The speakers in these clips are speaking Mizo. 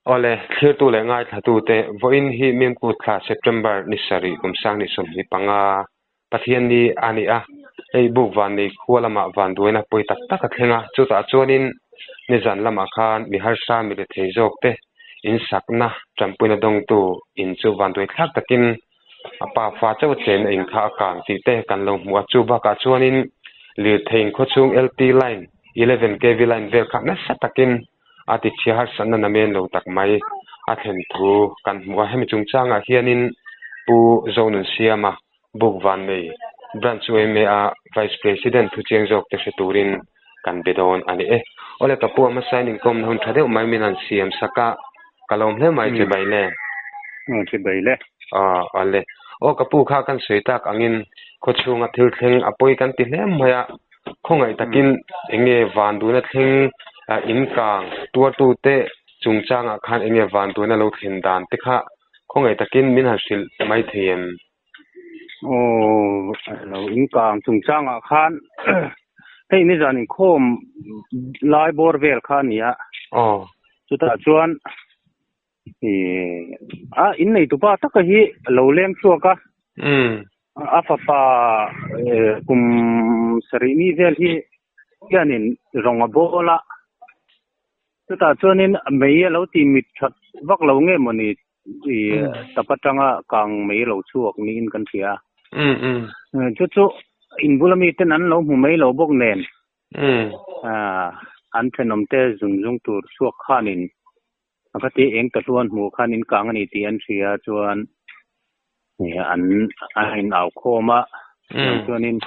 Awle, thlirtu leh ngaithlatute, vawiin hi Mimkut thla September ni sarih kum sang ni 25 Pathian ni a ni a, hei buk vannei khua lamah vanduaina pawi tak tak a thleng a, chutah chuanin nizan lamah khan mi harsa mi rethei zawk te insakna tanpuina dawngtu in chu vanduai thlak takin a pa fa chauh chenna in kha a kang tih te kan lo hmu a, chu bakah chuanin lirthei inkhawchhung LT line 11 kv line vel kha nasa takin a tichhia harsatna namen lo tak mai a thlen thu kan hmu a, hemi chungchangah hianin Pu Zonunsiama Buk Vannei Branch yma a Vice President thuchiang zawk te hre turin kan be dawn a ni e. Awle ka pu a hmasa in inkawmna hun tha deuh mai min han siam sak a, ka lawm hle mai che bai le. Aw che bai le. Aw awle. Aw ka pu kha kan sawi tak angin khawchhunga thil thleng a pawi kan ti hle mai a, khawngaih takin enge vanduhna thleng inkang tuartute chungchangah khan enge vanduhna lo thlen dan te kha khawngaih takin min han hrilh mai thei em? Aw lo inkang chungchangah khan hei nizan inkhawm lai bawr vel kha a ni a. Aw. Chutah chuan ih a inneitupa taka hi a lo leng chhuak a. Umm. A fapa kum sarih mi vel hi hianin rawng a bawl a. Chutah chuanin mei a lo tih mit that vak lo nge mawni ih tap atanga kang mei lo chhuak niin kan hria a. Chu chu in bula miten an lo hmu mai lo bawk nen an thenawm te zung zung tur chhuak khanin a kha ti eng ta hluan hmuh khan in kang a ni tih an hria chuan an a in au khawm a chuanin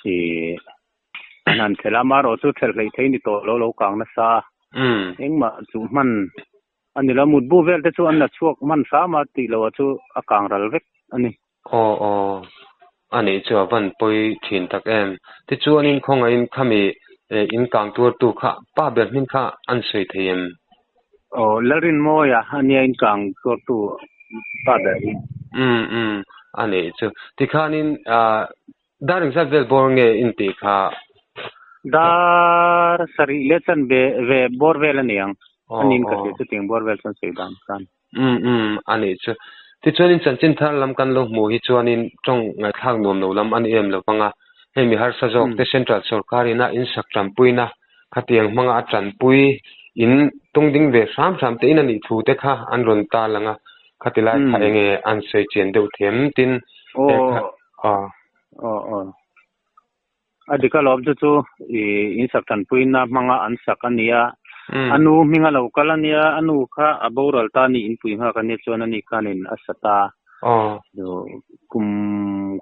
ih An han thelh a, amaherawh chu thelh hleih thei ni tawh lo lo kang nasa a, engmah chu hman a ni lo. Mutbu vel te chu an la chhuak hman hram a tih loh ah chu a kang ral vek a ni. Aw aw, a nih chu a van pawi thin tak em. Tichuanin khawngaihin khami in kang tuartu kha pa ber hming kha an sawi thei em? Aw, Lalrinmawia a nia in kang tuartu pa ber hi. Umm umm, a nih chu. Tikhanin ah Dar engzat vel bawr nge in tih kha? Dar sarih leh chan ve ve bawr vel a ni ang. A nin ka hria chutiang bawr vel chuan sawi dan khan. Umm umm a nih chu. Tichuanin chanchin thar lam kan lo hmuh hi chuanin tawng ngaihthlak nuam lo lam a ni em lo vang a. Hei mi harsa zawk te Central sorkar ina insak tanpuina khatiang hmanga a tanpui in tung ding ve hram hram te in a nih thu te kha an rawn ta lang a. Khati lai kha enge an sawi chian deuh them tin he kha. Aw. Aw aw. A dik alawm chu chu i insak tanpuina hmanga an sak a nia. A nu hminga lo kal a nia, a nu kha a boral ta a ni inpui nghak a nia chuan ani khanin a sa ta. Aw. Kum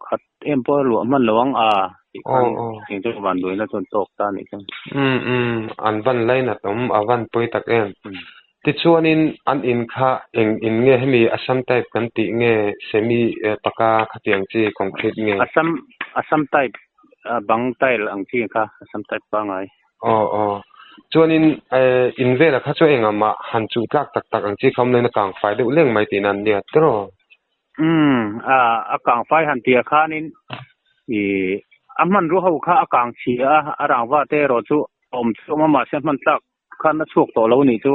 khat em pawh a luah hman lo ang a tih khan eng chu vanduaina chuan tawk ta a nih chuan. Umm umm an van lainat awm a van pawi tak em. Tichuanin an in kha eng in nge hemi Assam type kan tih nge semi paka khatiang chi concrete nge? Assam Assam type bang tile ang chi kha Assam type pangai. Aw aw. Chuanin in velah kha chu engah mah han chuh tlak tak tak ang chi kha awm loin a kang fai deuh leng mai tihna an nia tiraw? Umm a kang fai han tih ah khanin ih a hmanrua ho kha a kang chhia a, a rangva te erawh chu a awm chu awm a mahse hman tlak khan a chhuak tawh lo nih chu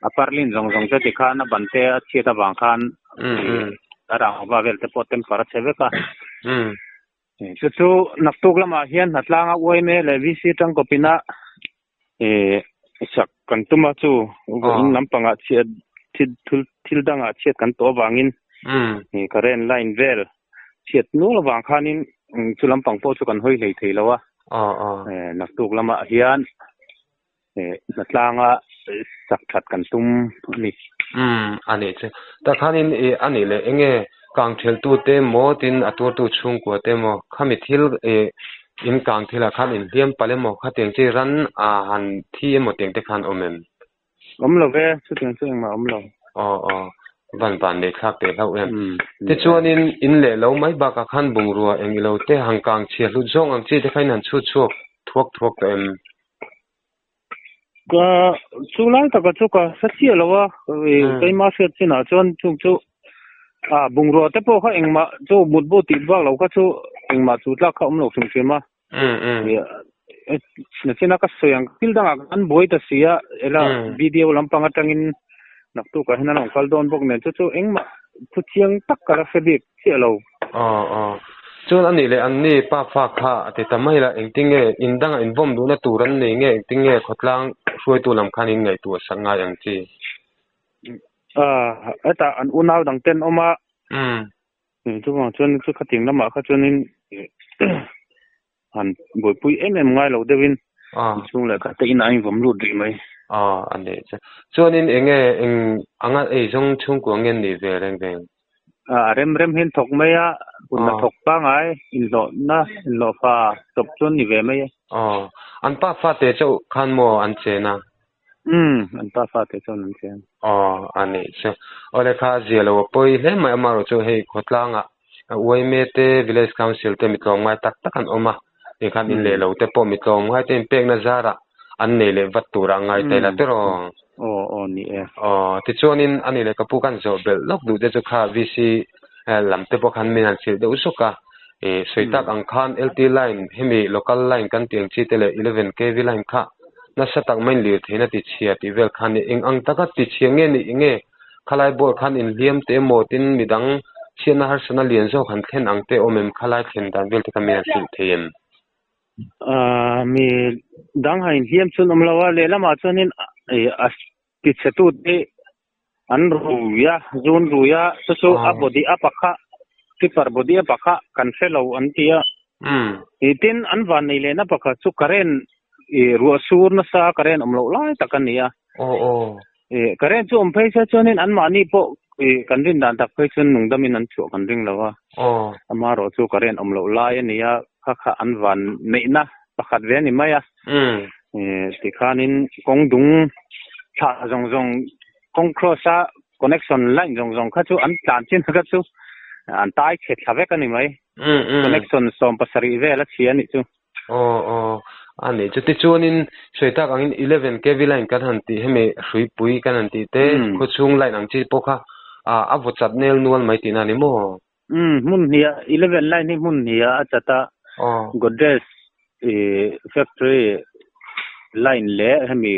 a parlin zawng zawng te tikhan a ban te a chhiat avang khan a rangva vel te pawh temper a chhe vek a. Chu chu naktuk lamah hian hnatlanga yma leh VC tangkawpina sak kan tum a chu in lampangah chhiat thil dangah chhiat kan tawh avangin current line vel chhiat nual avang khanin chu lampang pawh chu kan hawi hlei thei lo a. Naktuk lamah hian hnatlanga sak that kan tum a ni. Umm a nih chu. Tah khanin ih a nih leh enge kang theltu te maw tin a tuartu chhungkua te maw khami thil ih in kang thilah khan inhliam palh emaw khatiang chi ran a han thi emaw tiang te khan awm em? Awm lo ve, chutiang chu engmah awm lo. Aw aw, van van leh thlak teh hlauh em. Tichuanin in leh lo mai bakah khan bungrua eng ilo te han kang chhia hlut zawng ang chi te kha in han chhut chhuak thuak thuak tawh em? Ka chu lai taka chu ka hre chiah lo a, keimah hriat chinah chuan chung chu a bungrua te pawh kha engmah chu mutbu tih bak lo kha chu engmah chu tlak kha awm lo hrim hrim a. Nachina ka sawi ang thil dangah kan buai ta si a, ela video lampang atangin naktukah hian an rawn kal dawn bawk nen chu chu engmah thu chiang tak ka la hre bik chiah lo. Aw aw. Chuan a nih leh an ni pa fa kha a ti ta mai la, engtin nge in dangah in vawm duhna tur an nei nge engtin nge khawtlang hruaitu lam khan in ngaihtuah sak ngai ang chi? Aw, hetah an unau dang ten awm a. Chuvang chuan chu khating lamah kha chuanin han buaipui em em ngai lo deuhin inchhung leh khat te in a invawm lut rih mai. Aw a nih chu. Chuanin eng nge eng anga eizawng chhungkua nge an nih ve reng reng? A rem rem hian thawk mai a, hun a thawk pangai inhlawhna inhlawhfa chawp chu an ni ve mai e. Aw an pa fate chauh khan maw an chen a? Umm an pa fate chuan an chen. Aw a nih chu. Aw lekha a zia lo a pawi hle mai amaherawh chu hei khawtlangah yma te village council te mi tlawmngai tak tak an awm a, hei khan in leh lo te pawh mi tlawmngai te inpekna zarah an nei leh vat tura a ngai ta ila tiraw? Aw aw ni e. Aw tichuanin a nih leh ka pu kan zawh belh lawk duh te chu kha VC lam te pawh khan min han hrilh deuh zuk a, ih sawi tak ang khan LT line hemi local line kan tih ang chi te leh 11 KV line kha nasa tak mai lir theihna ti chhia tih vel khan nih eng ang taka ti chhia nge nih nge khalai ball khan inhliam te emaw tin midang chhiatna harsatna lian zawk han thlen ang te awm em khalai thlen dan vel te kha min han hrilh thei em? Aaa mi dang han inhliam chu an awm lo a, lehlamah chuanin ih a ti chhe tute an rui a, zun rui a, chu chu a body a pakha tipper body a pakha kan hre lo an ti a. Ih tin an van nei lehna pakhat chu current ih ruah sur nasa current awm loh lai tak a ni a. Ih current chu awm phei se chuanin anmahni pawh ih kan rin dan tak phei chuan nungdamin an chhuah kan ring lo a. Amaherawh chu current awm loh lai a ni a, kha kha an van neihna pakhat ve a ni mai a. Ih tikhanin kawng dung thlah zawng zawng kawng cross a connection line zawng zawng kha chu an tlan chin kha chu an tai chhe thla vek a ni mai. Connection 17 vel a chhia a nih chu. Aw aw a nih chu tichuanin sawi tak angin 11 kv line kan han tih hemi hruipui kan han tih te khawchhung line ang chi pawh kha a vaw chat nel nual mai tihna a ni maw? Umm hmun hnih ah 11 line hi hmun hnih ah a chat a Godrej factory line leh hemi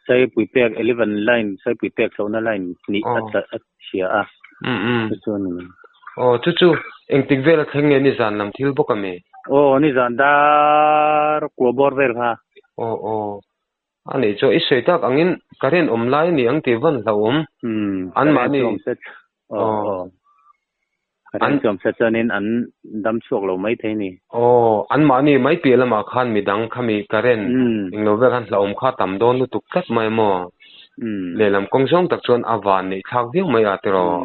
Saipui pek 11 line Saipui pek chhohna line hnih a chat a chhia a chu chu a ni mai. Aw chu chu engtik vel a thleng nge nizan lam thil bawk a mi? Aw nizan dar kua bawr vel kha. Aw aw A nih chu i sawi tak angin current awm lai a ni ang tih van hlauhawm. An mahni Aw. Current chu awm se chuanin an dam chhuak lo mai thei ni. Aw, an mahni mai piah lamah khan midang khami current englo vel khan hlauhawm kha tam dawn lutuk tlat mai maw? Lehlam kawng zawng tak chuan a van neih thlak viau mai a tiraw?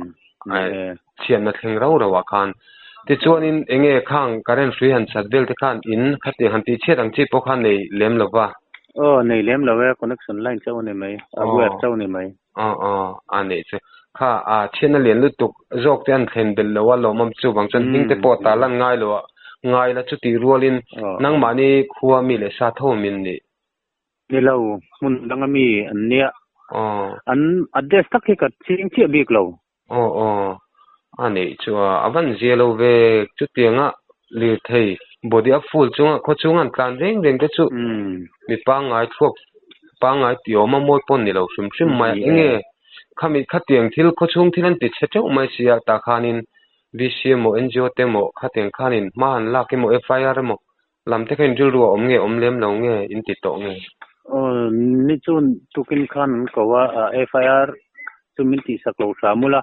Chhiatna thleng rau rauh ah khan. Tichuanin eng nge khang current hrui han chat vel te khan in khatiang han tih chhiat ang chi pawh kha nei lem lo va. Aw nei lem lo e, connection line chauh a ni mai, a wire chauh a ni mai. Aw aw a neih chu. Kha a chhiatna lian lutuk zawk te an thlen belh lo a lawmawm chuvang chuan hming te pawh ta lan ngai lo a ngai la chutih rualin nangmahni khua mi leh sa tho min nih. Ni lo, hmun danga mi an nia. An address tak hi ka ching chiah bik lo. Aw aw, a neih chu a a van zia lo ve, chutianga lirthei body a full chunga khaw chunga an tlan reng reng te chu mi pangngai thluak pangngai tih awm a mawi pawh ni lo hrim hrim mai a, enge khami khatiang thil khaw chhung thil an ti chhe teuh mai si a tah khanin VC emaw NGO te emaw khatiang khanin hma han lak emaw FIR emaw lam te kha in rilru a awm nge awm lem lo nge in ti tawh nge? Aw ni chu tukin khan an ko a, FIR chu min tihsak lo hram ula,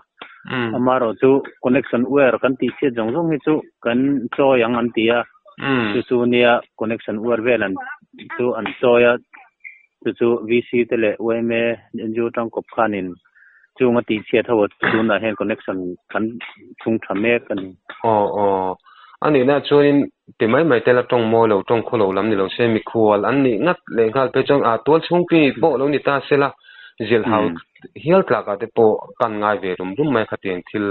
amaherawh chu connection wire kan tih chhiat zawng zawng hi chu kan chawi ang an ti a, chu chu nia connection wire vel an chu an chawi a, chu chu VC te leh yma NGO tangkawp khanin chung a tih chhiat ho a tunah hian connection kan chhung tha mek a ni. Aw aw. A nihna chuanin ti mai mai te la tawng mawi lo tawng khaw lo lam ni lo se mikhual an nih ngat leh nghal phei chuan a tual chhungpi pawh lo ni ta se la zilhau hial tlakah te pawh kan ngai ve rum rum mai khatiang thil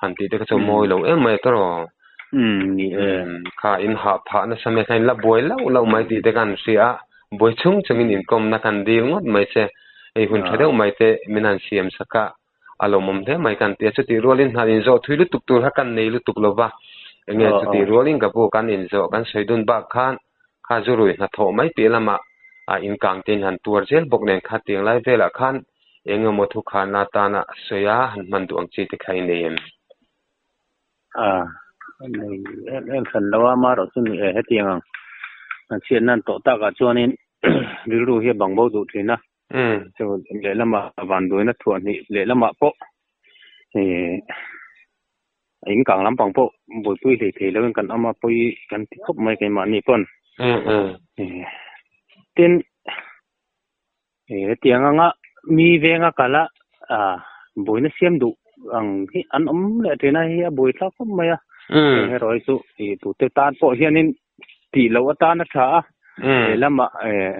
han tih te kha chu mawi lo em mai tawrh. Ni e. Kha in hah phah nasa mai kha in la buai lauh lauh mai tih te khan hria a, buai chung chungin inkawmna khan dil ngawt mai che. Hei hun tha deuh mai te min han siam sak a, a lawmawm hle mai kan ti a. Chutih rualin hna inzawh thui lutuk tur kha kan nei lutuk lo va, enge chutih rualin ka pu kan inzawh kan sawi dun bak khan. Kha zurui hnathawh mai piah lamah a inkang te in han tuar zel bawk nen kha tiang lai velah khan eng emaw thukhanna atana sawi a han hman duh ang chi te kha i nei em? A nei em em hran lo a, amaherawh chu ni e hetiang ang an chhiatna an tawh takah chuanin rilru hi a bang bo duh thin a. Chu lehlamah vanduaina thuah hnih lehlamah pawh ih A in kang lampang pawh buaipui hlei thei loin kan awm a, pawi kan ti khawp mai keimahni pawn. Tin, hetiang anga mi venga kal a, buaina siam duh ang hi an awm leh thin a, hei a buai thlak khawp mai a. Heng erawh hi chu tute tan pawh hianin tih loh atan a tha a, lehlamah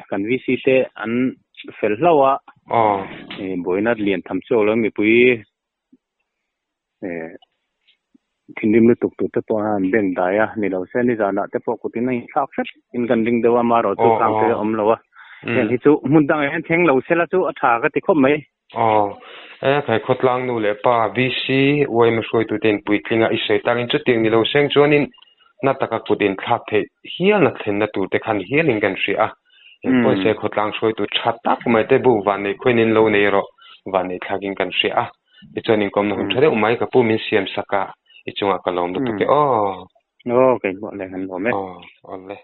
kan VC te an fel hlauh a, buaina lian tham chhuak lo mipui Thinrim lutuk tur te pawh an bank dai a ni lo se nizanah te pawh kutin a inthlak hrep in kan ring deuh a amaherawh chu khang te a awm lo a heng hi chu hmun dangah hian thleng lo sela chu a tha ka ti khawp mai. Aw e khai khawtlang nu leh pa VC yma hruaitute in puitlinga i sawi takin chutiang ni lo seng chuanin na taka kut inthlak theih hialna thlenna tur te khan hialin kan hria a engpawh se khawtlang hruaitu tha tak mai te buk vannei khawiin in lo nei erawh vannei thlakin kan hria a. Tichuan inkawmna hun tha deuh mai ka pu min siam sak a, i chungah ka lawm lutuk e aw. Aw, keimah leh kan lawm e. Aw, awle.